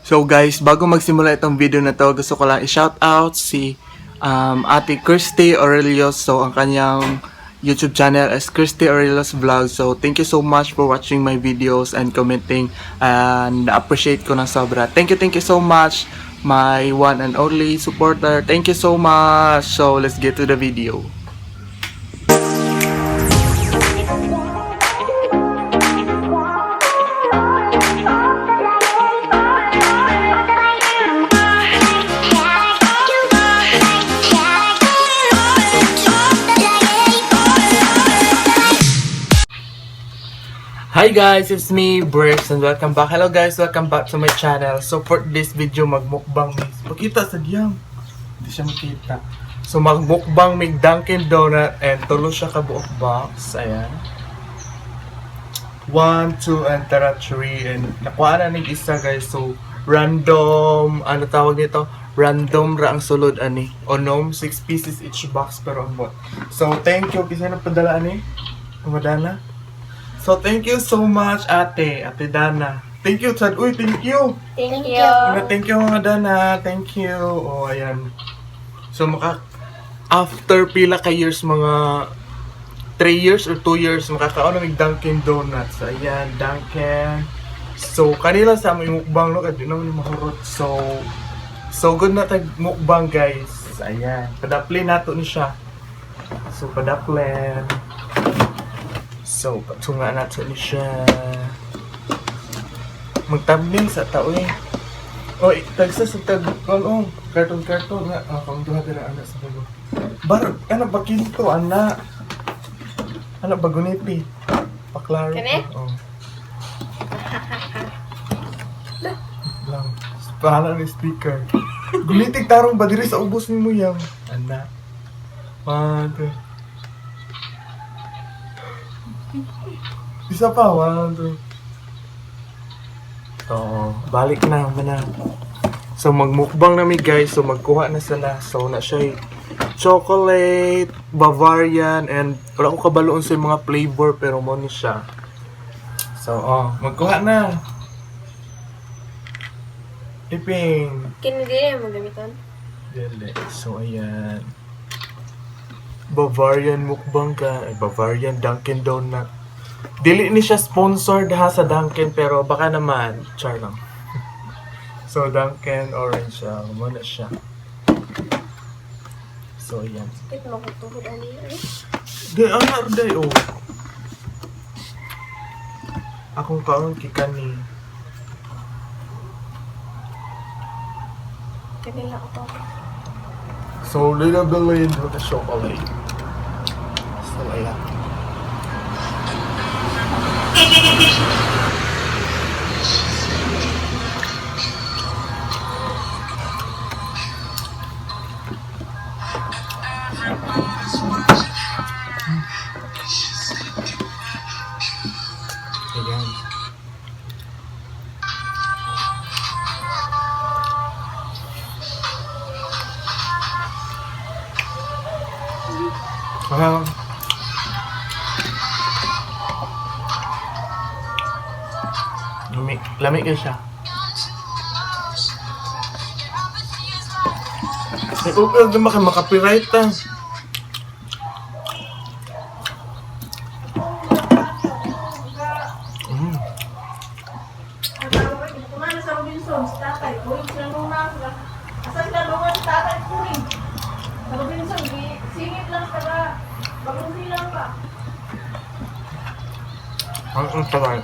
So guys, bago magsimula itong video na to, gusto ko lang i-shoutout si Ate Kirsty Aurelios. So ang kanyang YouTube channel is Kirsty Aurelios Vlog. So thank you so much for watching my videos and commenting, and appreciate ko ng sobra. Thank you so much, my one and only supporter. Thank you so much. So let's get to the video. Hi guys, it's me, Bricks, and welcome back. Hello guys, welcome back to my channel. So for this video, magmukbang mig. Pakita sa diyang. Hindi siya makita. So magmukbang mig Dunkin Donut and tulo siya ka buok box. Ayan. 1, 2, and tara 3. And nakuha na nig isa, guys. So random, ano tawag nito? Random ra ang sulod ani. Onom, 6 pieces each box pero ambot. So thank you. Kisa na padala ani? Madana? So, thank you so much, ate. Ate Dana. Thank you, Chad. Uy, thank you. Thank you. Ano, thank you, mga Dana. Thank you. Oh, ayan. So, after pila ka years, mga 3 years or 2 years, makakaon na mig Dunkin' Donuts. Ayan, Dunkin'. So, kanila sa among mukbang, no? Kaya di naman mahurot. So, so good na tag mukbang, guys. Ayan. Padaplin nato ni siya. So, padaplin. So, patunga nato ni siya. Mag-thumbnail sa tao eh. Oy, tagsa sa tag kon karton karton nga ah, kang duha dira ana sa dulo. Bar ana ba kinto ana. Ana ba gunipi? Paklaro. Kani? Oh. Lang. Pahala ni speaker. Gunitig tarong ba diri sa ubos nimo yang? Ana. One, two. Isa pa, one, two. So, balik na, mana. So, magmukbang na mi, guys. So, magkuha na sila. So, na siya chocolate, Bavarian, and wala ko kabaloon sa mga flavor, pero mo ni siya. So, oh, magkuha na. Iping. Kini din mo gamiton. Dili. So, ayan. Bavarian mukbang ka. Ay, Bavarian Dunkin' Donut. Dili ni siya sponsored ha sa Dunkin', pero baka naman. Char lang. So, Dunkin' orange siya. Muna siya. So, ayan. Sakit mo kung tuhod ani. Eh. Di, ano, day, oh. Akong kaon kikani. Kani lang ako. So, little billion with the chocolate. So, ayan. Ayan. Parang lami, lami kayo siya. Ay, okay, di ba kayo makapiright ah. Mm. Kumana sa Robinson, sa tatay. Uy, sila nung na. Asa sila nungan sa tatay ko rin. Sa Robinson, singit lang taga. Bagong silang pa. Ang tagal.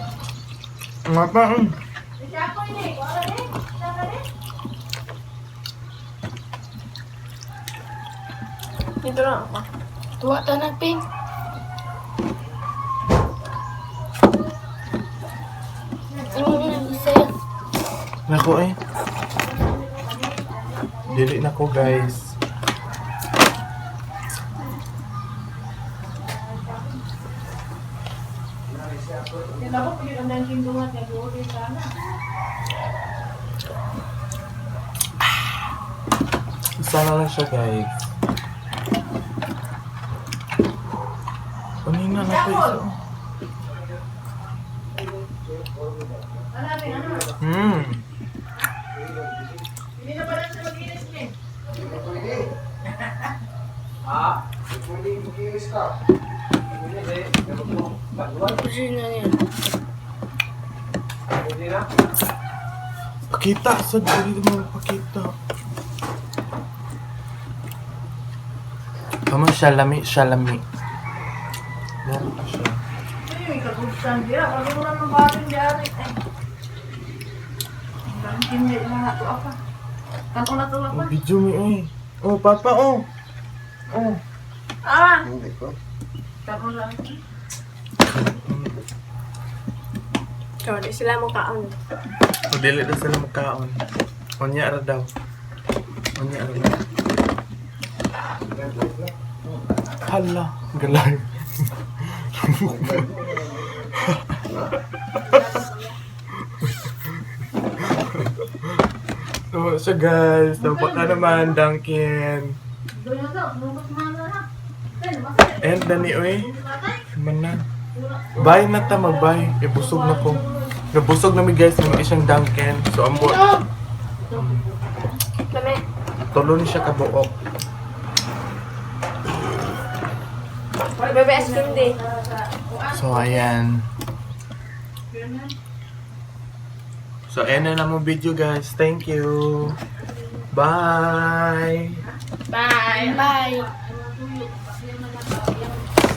Nga pa, mm. Siya ko ini. Wala ni. Siya ka ni. Dito lang ako. Tuwa ta na ping. Isa yan. Nako eh. Dili na ko, guys. Yan ako, pag ang dangking dungat, nag-uwi sana. Isa na lang siya, guys. Kanina na ko isa. Ano, ano? Mm. Kusina niya. Pakita sa dili mo pakita. Kamo siya lami, siya lami. Meron pa siya. Ay, kagubsan diya. Kaluran ng bating diya. Ay. Ang kindi na to apa. Tanong na to apa. Oh, video mo eh. Oh, papa oh. Oh. Ah! Hindi ko. Tanong lang. So, di sila mo kaon. O dili na sila magkaon. Unya ra daw. Unya ra daw. Hala, galay. So guys, so baka naman, Duncan. Doon na daw. Lungkot mga na. Ay, namatay. And dani oy. Man na. Bye na ta mag-bye. Eh, busog na ko. Nabusog na mi guys ng isang Duncan. So ambo, Lami. Tulo ni siya kabuok. Bebe, ice cream di. So ayan. So ayan na lang mo video guys. Thank you. Bye. Bye. Bye.